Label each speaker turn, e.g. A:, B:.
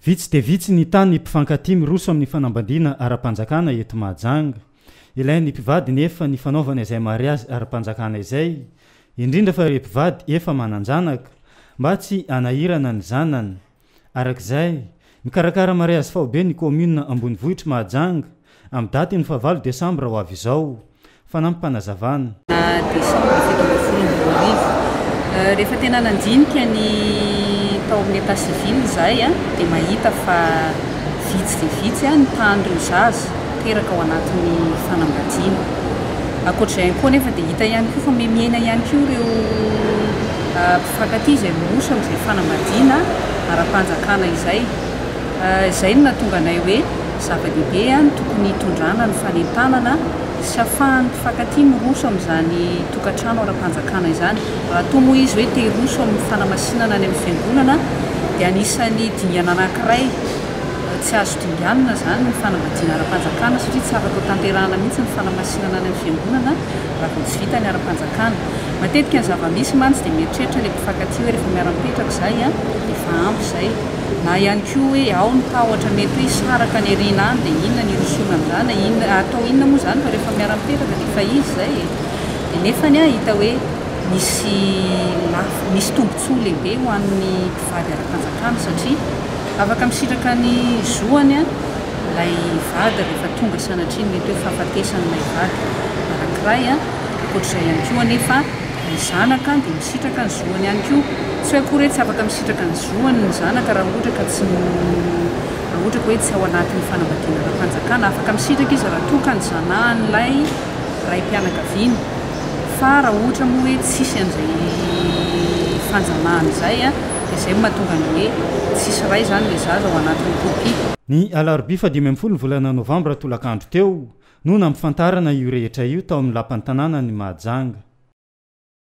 A: Vitsy dia vitsy ny tany mpifankatia miroso amin'ny fanambadiana ara-panjakana eto Mahajanga. Ilain'ny mpivady nefa ny fanaovana izay mariazy ara-panjakana izay, indrindra fa ireo mpivady efa manan-janaka, mba tsy hanahirana ny zanany. Araka izay, mikarakara mariazy faobe ny kaominina ambonivohitr'i Mahajanga, amin'ny datin'ny fahavalo desambra ho avy izao. Fanampim-panazavana.
B: Desambra 2017. Rehefa tena nandinika ny tao amin'ny état civil izahay dia mahita fa vitsy dia vitsy ny tahan'ireo zaza teraka ao anatin'ny fanambadiana. Ankoatr'izay ihany koa anefa dia hita ihany koa fa mihena ihany koa ireo mpifankatia izay miroso amin'izay fanambadiana ara-panjakana izay. Izay no nahatonga anay hoe zava-dehibe ny tokony hitondrana ny fanentanana sy afahan'ny mpifankatia miroso amin'izany tokantrano ara-panjakana izany. Raha toa moa izy hoe te hiroso amin'ny fanamasinana any amin'ny fiangonana dia anisan'ny dingana anankiray tsy azo dinganina izany ny fanambadiana ara-panjakana satria tsy afaka ho tanterahana mihitsy ny fanamasinana any amin'ny fiangonana raha vao tsy vita ny ara-panjakana. Matetika ny zava-misy mantsy dia mieritreritra ilay mpifankatia hoe rehefa miara-mipetraka izahay dia efa ampy izay. Na ihany koa hoe ao ny tahotra mety hoe hisaraka any aoriana any dia inona ny hirosoana amin'izany na inona atao inona moa izany fa rehefa miara-mipetraka dia efa izy izay e! Dia nefany an hita hoe misy lafy misy tombontsoa lehibe ho an'ny mpivady ara-panjakana satria afaka misitraka ny zoany an ilay vady rehefa tonga sanatria ny mety hoe fahafatesan'ilay vady anankiray an, ankoatr'izay ihany koa anefa Ny zanaka dia misitraka ny zoany ihany koa. Tsy hoe akory hoe tsy afaka misitraka ny zoany ny zanaka raha ohatra ka tsy raha ohatra ka hoe tsy ao anatin'ny fanambadiana ara-panjakana. Afaka misitraka izy raha toa ka ny zanahan'ilay raim-pianakaviana. Fa raha ohatra moa hoe tsisy an'izay fanjanahana izay dia izay no mahatonga ny hoe tsisy ray izany ilay zaza ao anatin'ny copie.
A: Ny alarobia faha-15 ny volana novambra tolakandro teo no nampifantarana io rehetra io tao amin'ny lapan'ny tanànan'i Mahajanga.